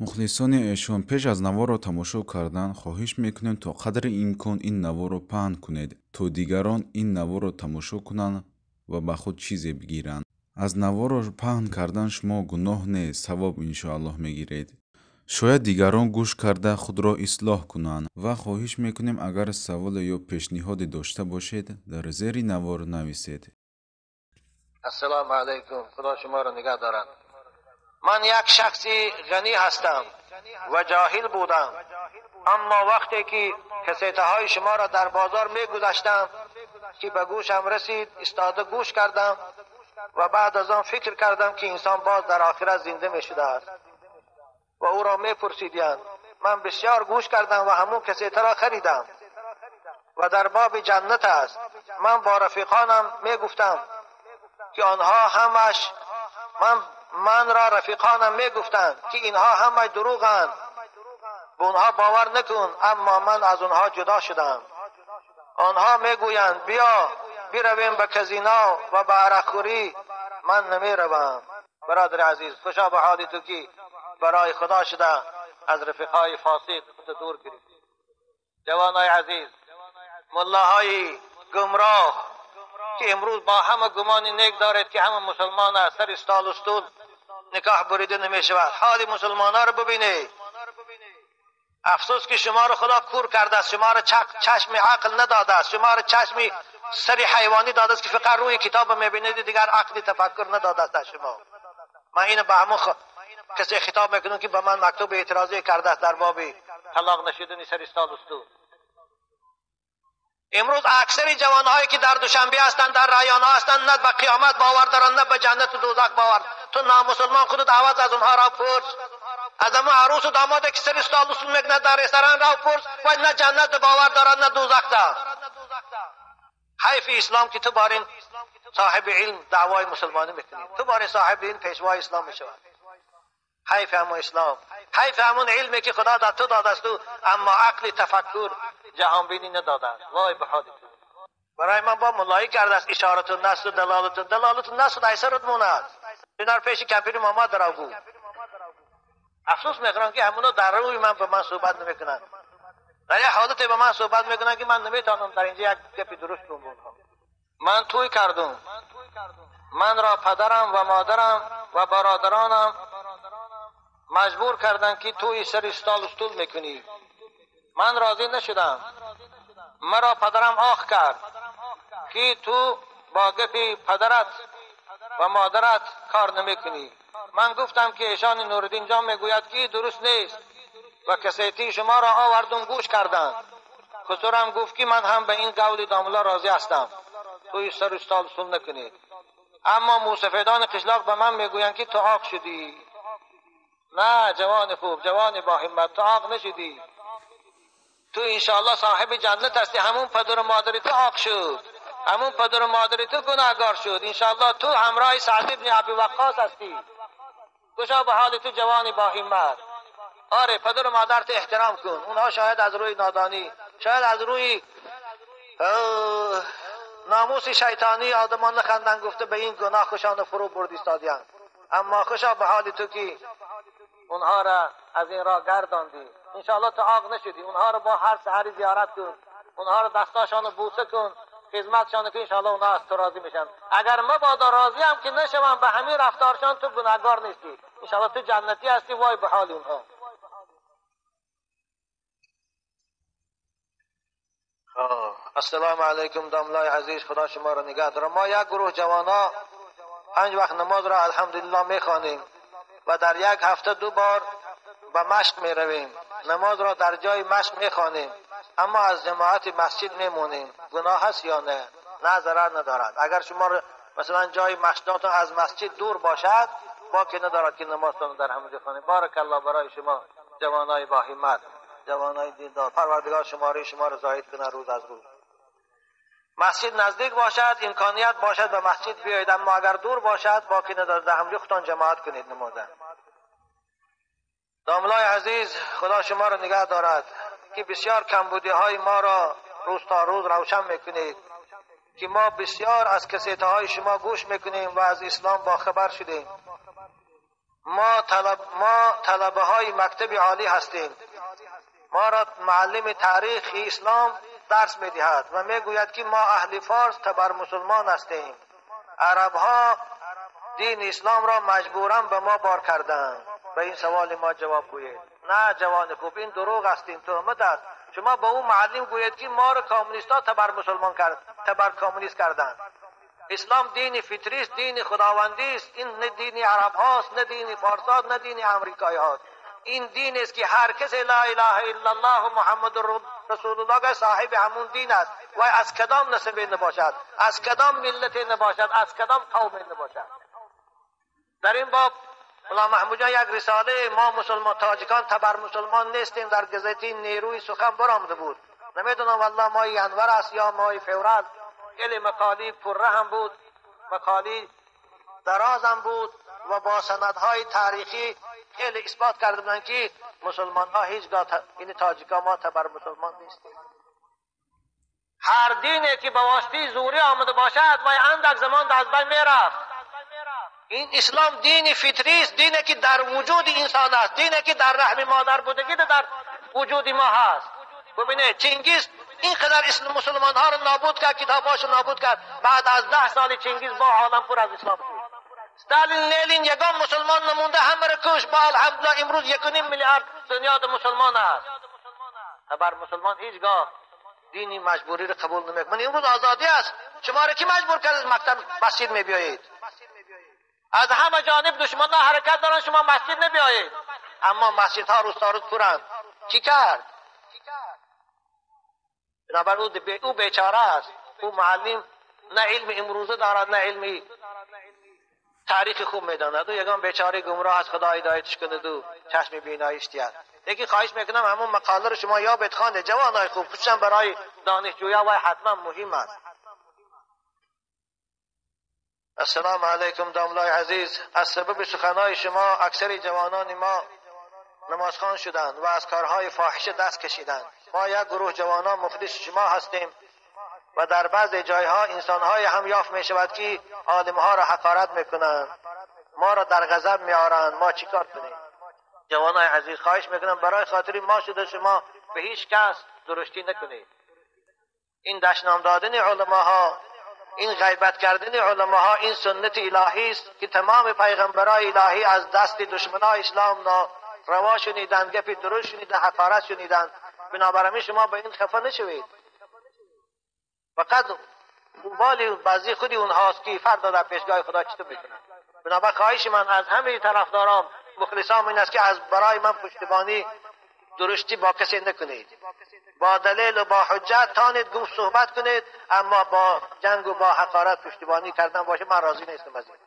Мухлисони эшон, пеш аз наворро тамошо кардан хоҳиш мекунем, то қадри имкон ин наворро паҳн кунед, то дигарон ин наворро тамошо кунанд ва ба худ чизе бигиранд. Аз наворро паҳн кардан шумо гуноҳ не, савоб иншоаллоҳ мегиред. Шояд дигарон гӯш карда худро ислоҳ кунанд ва хоҳиш мекунем, агар саволе ё пешниҳоде дошта бошед, дар зери навор нависед. Ассалому алайкум, Худо шуморо нигаҳ дорад. Ман як шахси ғанӣ ҳастам ва ҷоҳил будам, аммо вақте ки касетаҳои шуморо дар бозор мегузаштам, ки ба гӯшам расид, истода гӯш кардам ва баъд аз он фикр кардам, ки инсон боз дар охират зинда мешудааст ва ӯро мепурсиданд. Ман бисёр гӯш кардам ва ҳамон касетаро харидам ва дар боби ҷаннат аст. Ман бо рафиқонам мегуфтам, ки онҳо ҳамаш манро рафиқонам мегуфтанд, ки инҳо ҳама дурӯғанд, ба онҳо бовар накун, аммо ман аз онҳо ҷудо шудам. Онҳо мегӯянд биё биравем ба казино ва ба арақхӯрӣ. Ман намеравам. Бародари азиз, хушо ба ҳоли ту, ки барои Худо шуда аз рафиқҳои фосиқ худро дур гирифтӣ. Ҷавонои азиз, муллоҳои гумроҳ, ки имрӯз бо ҳама гумони нек доред, ки ҳама мусулмон аст, сари столу стул никоҳ бурида намешавад. Ҳоли мусулмонҳоро бибинед. Афсӯс, ки шуморо Худо кур кардааст, шуморо чашми ақл надодааст, шуморо чашми сари ҳайвонӣ додааст, ки фақат рӯи китобро мебинед, дигар ақли тафаккур надодааст аз шумо. Ман инро ба ҳамон касе хитоб мекунам, ки ба ман мактуби эътирозӣ кардааст дар боби талоқ нашудани сари столу стул. Имрӯз аксари ҷавонҳое, ки дар Душанбе ҳастанд, дар районҳо ҳастанд, на ба қиёмат бовар доранд, на ба ҷаннату дӯзах бовар. Ту номусулмон худат аваз аз онҳо ро пурс, аз ҳамон арӯсу домоде, ки сари столу стул мекунад дар ресторан, ро пурс, ва на ҷаннат бовар дорад, на дӯзахда. Ҳайфи ислом, ки ту барин соҳиби илм даъвои мусулмонӣ мекунӣ, ту барин соҳиби илм пешвои ислом мешавад. Ҳайфи ҳамон ислом, ҳайфи ҳамон илме, ки Худо дар ту додааст, аммо ақли тафаккур, ҷаҳонбинӣ надодааст. Вой ба ҳоли ту. Барои ман бо муллоӣ кардааст ишоратун насу далолатун далолатун насу айсарат монад. Инар пеши кампири мамад дарав гӯ. Афсӯс мехӯрам, ки ҳамоно дар рӯи ман ба ман суҳбат намекунанд. Дар як ҳолате ба ман суҳбат мекунанд, ки ман наметавонам дар инҷа як гапи дуруст кунам бо онҳо. Ман тӯй кардум. Манро падарам ва модарам ва бародаронам маҷбур карданд, ки тӯи сари столу стул мекунӣ. Ман розӣ нашудам. Маро падарам оқ кард, ки ту бо гапи падарат ва модарат кор намекунӣ. Ман гуфтам, ки эшони Нуриддин ҷон мегӯяд, ки дуруст нест, ва касетии шуморо овардум, гӯш кардам. Хусурам гуфт, ки ман ҳам ба ин қавли домулло розӣ ҳастам, тӯи сари столу стул накунед. Аммо мӯсафедони қишлоқ ба ман мегӯянд, ки ту оқ шудӣ. На, ҷавони хуб, ҷавони бо ҳиммат, ту оқ нашудӣ. Ту иншоаллоҳ соҳиби ҷаннат ҳастӣ. Ҳамон падару модари ту оқ шуд, ҳамон падару модари ту гунаҳгор шуд. Иншоаллоҳ ту ҳамроҳи Саъд ибни Абӣ Ваққос ҳастӣ. Кушо ба ҳоли ту, ҷавони бо ҳиммат. Оре, падару модарат эҳтиром кун. Онҳо шояд аз рӯи нодонӣ, шояд аз рӯи номуси шайтонӣ, одамон наханданд гуфта, ба ин гуноҳ хушонро фурӯ бурд истодиянд. Аммо хушо ба ҳоли ту, ки онҳоро аз ин роҳ гардондӣ. Иншоаллоҳ ту оқ нашудӣ. Онҳоро бо ҳар саҳари зиёрат кун, онҳоро дастошонро бӯса кун, хизматшонро кун. Иншоаллоҳ онҳо аз ту розӣ мешаванд. Агар мабодо розиам ки нашаванд ба ҳамин рафторшон, ту гунаҳгор нестӣ. Иншоаллоҳ ту ҷаннатӣ ҳастӣ. Вой ба ҳоли онҳо. Ассалому алайкум, домлаи азиз, Худо шуморо нигаҳ дорад. Мо як гурӯҳ ҷавонҳо 5 вақт намозро алҳамдулиллоҳ мехонем ва дар як ҳафта 2 бор ба машқ меравем. Намозро дар ҷои машқ мехонем, аммо аз ҷамоати масҷид мемонем. Гуноҳ ҳаст ё не? На, зарар надорад. Агар шумо масалан ҷои машқатон аз масҷид дур бошад, боке надорад, ки намозтонро дар ҳамонҷо хонед. Баракаллоҳ барои шумо, ҷавонои бо ҳиммат, ҷавонои диндор. Парвардигор шумораи шуморо зоид кунад рӯз аз рӯз. Масҷид наздик бошад, имконият бошад, ба масҷид биёед, аммо агар дур бошад, боке надорад, дар ҳамонҷо худтон ҷамоат кунед намоза. Домлаи азиз, Худо шуморо нигаҳ дорад, ки бисёр камбудиҳои моро рӯз то рӯз равшан мекунед, ки мо бисёр аз касетаҳои шумо гӯш мекунем ва аз ислом бохабар шудем. ما طلبه های مکتب عالی هستیم. ما را معلم تاریخ اسلام درس میدهد و میگوید که ما اهل فارس تبر مسلمان هستیم. عرب ها دین اسلام را مجبورا به ما بار کردند. به این سوال ما جواب گویید. نه جوان خوب، این دروغ است، این تهمت است. شما به او معلم گویید که ما را کمونیست ها تبر مسلمان کرد، تبر کمونیست کردند. اسلام دین فطری است، دین خداوندی است. این نه دین عرب هاست، نه دین فارس هاست، نه دین امریکایی هاست. این دین است که هر کس لا اله الا الله و محمد رسول الله صاحب همون دین است و از کدام نسب نباشد، از کدام ملت نباشد، از کدام قوم نباشد. در این باب ملا محمود جان یک رساله ما مسلمان تاجیکان تبر مسلمان نیستیم در گزته نیروی سخن برآمده بود. نمیدونم والله ماه انور است یا ماه فورال. خیلی مقاله پره هم بود، مقاله دراز هم بود و با سندهای تاریخی خیلی اثبات کرده بودند که مسلمان ها هیچگاه این تاجیکان ما تبر مسلمان نیستیم. هر دینی که به واسطه زوری آمده باشد و اندک زمان از بین میرفت. این اسلام دین فطری است، دینی که در وجود انسان است، دینی که در رحم مادر بودگی در وجود ما هست. ببینید چنگیز اینقدر اسلام مسلمان ها رو نابود کرد، کتاب‌هاش رو نابود کرد. بعد از 10 سال چنگیز با عالم پر از اسلام شد. ستالین لنین یگان مسلمان نمونده، همه را کش. با الحمدلله امروز 1.5 میلیارد دنیا مسلمان است. بر مسلمان هیچگاه دینی مجبوری رو قبول نمیکنه. امروز آزادی است. شما را کی مجبور کرد از مکتب مسجد میبیایید؟ از همه جانب دشمنان حرکت دارن، شما مسجد نبیایید. اما مسجدها روز تا روز پرند. کی کرد؟ بنابراین او بیچاره است. او معلم نه علم امروزه دارد، نه علمی تاریخ خوب میداند. او یگان بیچاره گمراه از خدا هدایتش کند و چشم بیناییش دهد. یکی خواهش میکنم همون مقاله رو شما یا بخوانید جوانای خوب، خصوصا برای دانشجویا و حتما مهم است. السلام علیکم داملای عزیز. از سبب سخنای شما اکثر جوانان ما نمازخوان شدند و از کارهای فاحشه دست کشیدند. ما یک گروه جوانان مخلص شما هستیم و در بعض جایها انسانهای هم یافت می شود که عالمها را حقارت میکنند، ما را در غضب میآورند. ما چیکار کنیم؟ جوانای عزیز خواهش میکنم برای خاطر ما شده شما به هیچ کس درشتی نکنید. این دشنام دادن علماها، این غیبت کردن علماها، این سنت الهی است که تمام پیغمبرای الهی از دست دشمنای اسلام روا شنیدند، گپ درست شنیدند، حقارت شنیدند. بنابراین شما به این خفه نشوید. فقط وبال بعضی خودی اونهاست که فردا در پیشگاه خدا چطور میکنند. بنابراین خواهش من از همه طرفدارام مخلصام این است که از برای من پشتیبانی درستی با کسی نکنید. با دلیل و با حجت تانید گفت صحبت کنید، اما با جنگ و با حقارت پشتیبانی کردن باشه من راضی نیستم از این.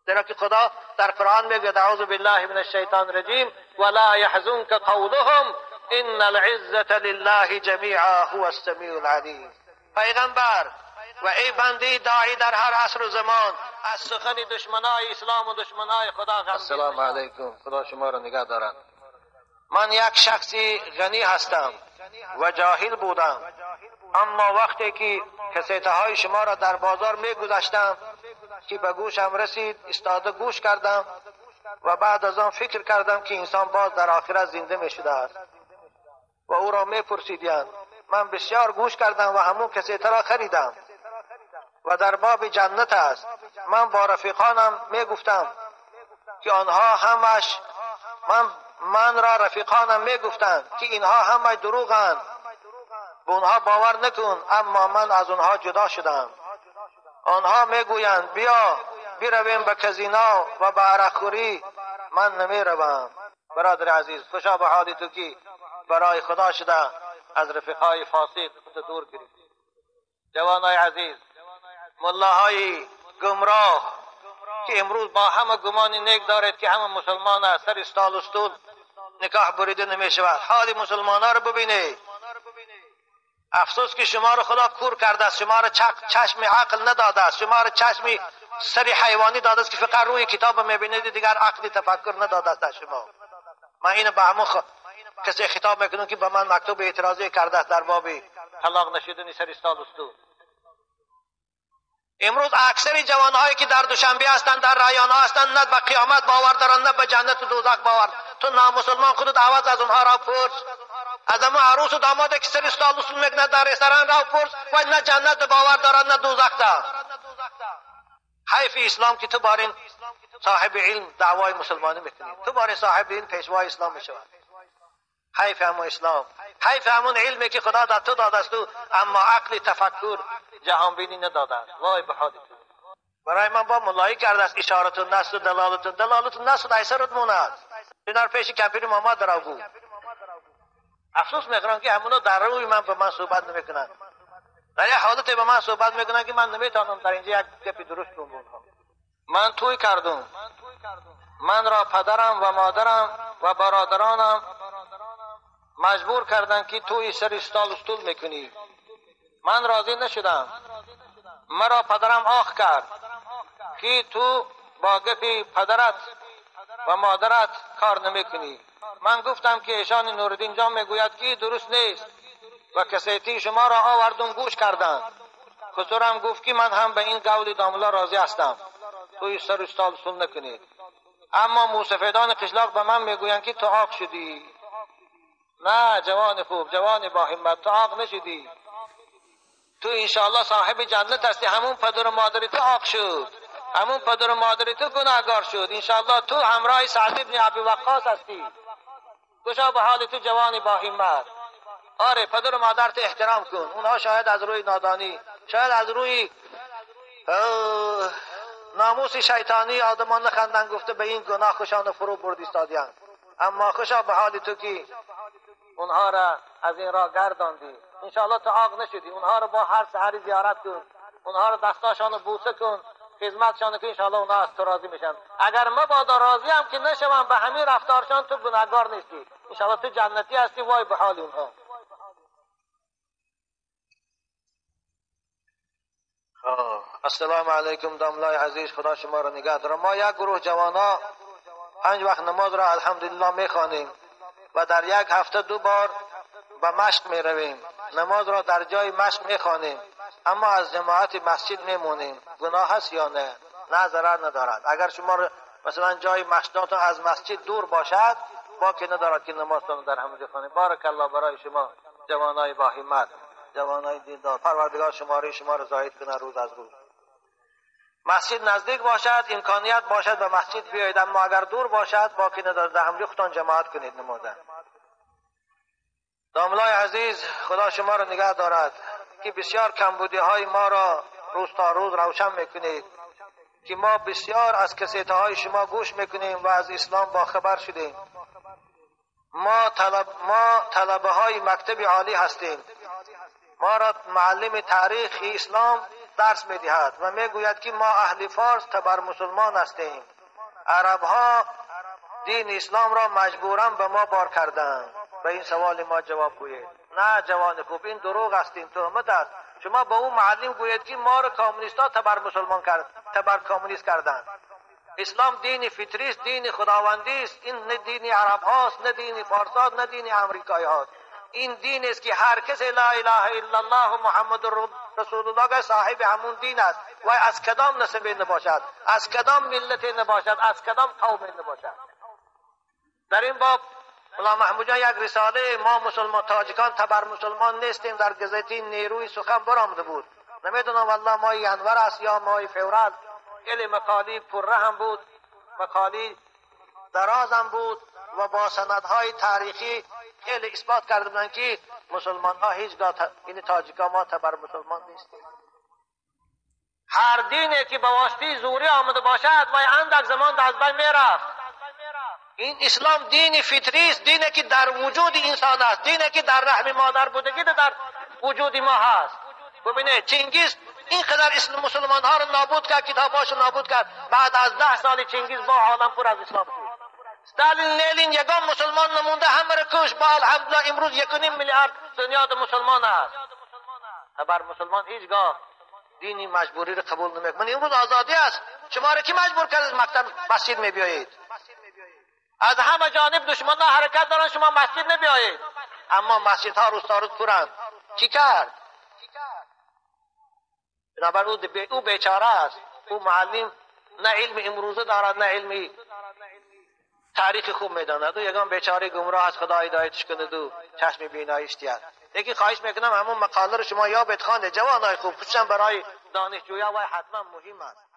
زیرا که خدا در قرآن میگوید اعوذ بالله من الشیطان الرجیم ولا یحزنک قولهم ان العزة لله جمیعا هو السمیع العلیم. پیغمبر و ای بنده داعی در هر عصر و زمان از سخن دشمنای اسلام و دشمنای خدا غمگین. السلام علیکم. خدا شما را نگه دارد. من یک شخصی غنی هستم و جاهل بودم، اما وقتی که کسیته های شما را در بازار می گذاشتم که به گوشم رسید ایستاده گوش کردم و بعد از آن فکر کردم که انسان باز در آخرت زنده می شده است و او را می پرسیدند. من بسیار گوش کردم و همون کسیته را خریدم و در باب جنت است. من با رفیقانم می گفتم که آنها همش من را رفیقانم می گفتند که اینها همه دروغند، به اونها باور نکن، اما من از اونها جدا شدم. آنها می گویند بیا برویم به کزینا و به عرقخوری، من نمی روم. برادر عزیز خوشا به حال تو که برای خدا شده از رفیقهای فاسق خود دور گرفتی. جوانای عزیز، ملاهای گمراه که امروز با همه گمان نیک دارد که همه مسلمان است، سر استال و استول نکاح بریده نمی شود. حال مسلمان ها رو ببینید. افسوس که شما رو خدا کور کرده است، شما رو چشم عقل نداده است، شما رو چشم سر حیوانی داده است که فقط روی کتاب میبینید، دیگر عقل تفکر نداده است شما. من اینو به همون کسی خطاب میکنم که به من مکتوب اعتراضی کرده است در باب طلاق نشدن سر استال و استول. امروز اکثر جوانهایی که در دوشنبه هستند، در رایان‌ها هستند، نه به قیامت باور دارند، نه به جنت و دوزخ باور. تو نامسلمان خودت عوض از اونها را پرس، از همون عروس و داماد که سر استال اصول میکنه در رستوران را پرس، و نه جنت باور دارند نه دوزخ دارند. حیف اسلام که تو بارین صاحب علم دعوای مسلمانی میکنی، تو بارین صاحب این پیشوای اسلام میشود. حیف همون اسلام، حیف همون علمی که خدا در تو داده است، اما عقل تفکر جهانبینی نداده است. وای به حال تو. برای من با ملایی کرده است اشارتون نست و دلالتون، دلالتون نست و ایسرت موند. اینا پیش کمپیر ماما دراگو. افسوس میخورم که همونا در روی من به من صحبت نمیکنن، در یه حالت به من صحبت میکنن که من نمیتونم در اینجا یک گپی درست کنم. من توی کردم، من را پدرم و مادرم و برادرانم مجبور کردن که توی سر استال استول میکنی. من راضی نشدم. مرا پدرم آخ کرد که تو با گپی پدرت و مادرت کار نمیکنی. من گفتم که ایشان نوردین جان میگوید که درست نیست و کسیتی شما را آوردم گوش کردند. خسرم گفت که من هم به این قول داملا راضی هستم، توی سر استال استول نکنید. اما موسفیدان قشلاق به من میگویند که تو آق شدی. نه جوان خوب، جوان با همت، تو عاق نشدی، تو انشاءالله صاحب جنت هستی. همون پدر و مادر تو عاق شد، همون پدر و مادر تو گناهگار شد. انشاءالله تو همراه سعد ابن ابی وقاص هستی. گشا به حال تو جوان با همت. آره پدر و مادرت احترام کن، اونها شاید از روی نادانی، شاید از روی ناموس شیطانی آدمان نخندن، گفته به این گناه خوشان فرو بردی استادیان. اما خوشا به حال تو که اونها را از این راه گرداندی. انشاءالله تو عاق نشدی. اونها را با هر سحری زیارت کن، اونها را دستاشان رو بوسه کن، خدمتشان کن، انشاءالله اونها از تو راضی میشن. اگر مبادا راضی هم که نشوم به همین رفتارشان، تو گناهگار نیستی، انشاءالله تو جنتی هستی. وای به حال اونها. السلام علیکم داملای عزیز، خدا شما را نگه داره. ما یک گروه جوانا 5 وقت نماز را الحمدلله میخوانیم و در یک هفته 2 بار به مشق می رویم. نماز را در جای مشق می خوانیم، اما از جماعت مسجد می مونیم. گناه هست یا نه؟ نه، ضرر ندارد. اگر شما مثلا جای مشقاتون از مسجد دور باشد، باکی ندارد که نمازتون در همونجا خوانید. بارک الله برای شما جوانای با همت، جوانای دیندار. پروردگار شماره شما را زاهد کنه روز از روز. مسجد نزدیک باشد، امکانیت باشد به مسجد بیایید، اما اگر دور باشد باکی ندارد، در همونجا خودتان جماعت کنید نماز. داملای عزیز، خدا شما را نگه دارد که بسیار کمبودی های ما را روز تا روز روشن میکنید، که ما بسیار از کسیت های شما گوش میکنیم و از اسلام باخبر شدیم. ما طلبه های مکتب عالی هستیم. ما را معلم تاریخ اسلام درس میدهد و میگوید که ما اهل فارس تبر مسلمان هستیم. عرب ها دین اسلام را مجبورا به ما بار کردند. به این سوال ما جواب گویید. نه جوان خوب، این دروغ است، این تهمت است. شما به اون معلم گویید که ما را کمونیست ها تبر مسلمان کرد، تبر کمونیست کردند. اسلام دین فطری است، دین خداوندی است. این نه دین عرب هاست، نه دین فارس هاست، نه دین امریکایی هاست. این دین است که هر کس لا اله الا الله و محمد رسول الله صاحب همون دین است و از کدام نسب نباشد، از کدام ملت نباشد، از کدام قوم نباشد. در این باب ملا محمود جان یک رساله ما مسلمان تاجیکان تبر مسلمان نیستیم در گزته نیروی سخن برآمده بود. نمیدونم والله ماه انور است یا ماه فوریه. خیلی مقاله پره هم بود، مقاله دراز هم بود و با سندهای تاریخی خیلی اثبات کرده بودند که مسلمان ها هیچگاه این تاجیکان ما تبر مسلمان نیستیم. هر دینی که به واسطه زوری آمده باشد و اندک زمان از بین میرفت. این اسلام دین فطری است، دینی که در وجود انسان است، دینی که در رحم مادر بودگی در وجود ما هست. ببینید چنگیز اینقدر اسلام مسلمان ها رو نابود کرد، کتاب‌هاش رو نابود کرد. بعد از 10 سال چنگیز با عالم پر از اسلام شد. ستالین لنین یگان مسلمان نمونده، همه را کش. با الحمدلله امروز 1.5 میلیارد دنیا مسلمان است. خبر مسلمان هیچگاه دینی مجبوری رو قبول نمیکنه. امروز آزادی است. شما را کی مجبور کرد از مکتب مسجد میبیایید؟ از همه جانب دشمنان حرکت دارن، شما مسجد نبیایید. اما مسجدها روز تا روز پرند. کی کرد؟ بنابر او بیچاره است. او معلم نه علم امروزه دارد نه علمی تاریخ خوب میداند. او یگان بیچاره گمراه از خدا هدایتش کند و چشم بیناییش دهد. یکی خواهش میکنم همون مقاله رو شما یا بتخوانید جوانای خوب، خصوصا برای دانشجویا وای حتما مهم است.